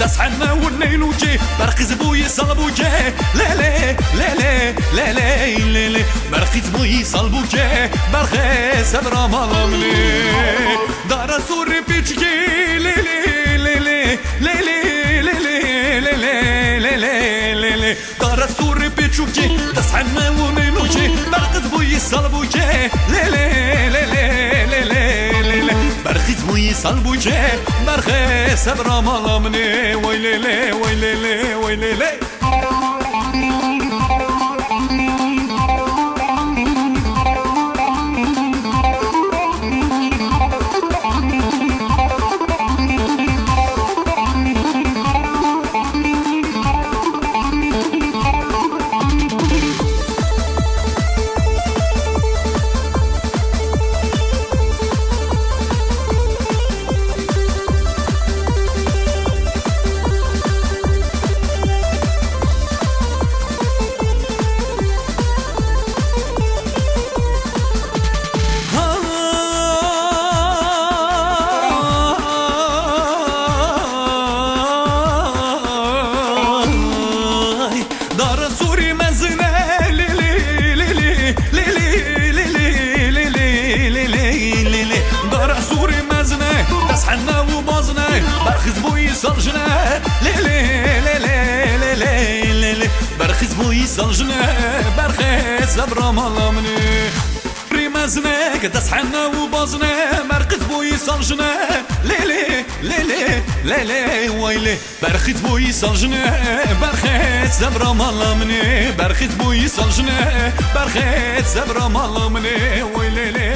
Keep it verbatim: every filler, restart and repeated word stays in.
Dest hene û neynûkê, berxiz bûyî salbûkê. Lê lê, lê lê, lê lê, lê lê. Berxiz bûyî salbûkê, berxê sebra mala min ê. Dara sûrê pêçikê, lê lê, lê lê, lê lê, lê lê, lê lê, lê lê, lê lê. Dara sûrê pêçûkê, dest hene û neynûkê, berxiz bûyî salbûkê. Lê lê, lê lê, lê lê, lê lê. Berxiz bûyî salbûkê, berxê sebra mala min ê. Wey lê lê, wey lê lê, wey lê lê. Hay, dara sûrî mezin e, lê lê, lê lê, lê lê, lê lê, lê lê, lê lê, lê lê. Dara sûrî mezin e, dest hene û bazin e, berxiz bûyî saljin e. Lê lê, lê lê, lê lê, lê lê. Berxiz bûyî saljin e, berxê sebra mala min ê. Rî mezin e, dest hene û bazin e, berxiz bûyî saljin e. Lê lê, lê lê, lê lê, wey lê. Berxiz bûyî saljin e, berxê sebra mala min ê. Berxiz bûyî saljin e, berxê sebra mala min ê. Wey lê lê,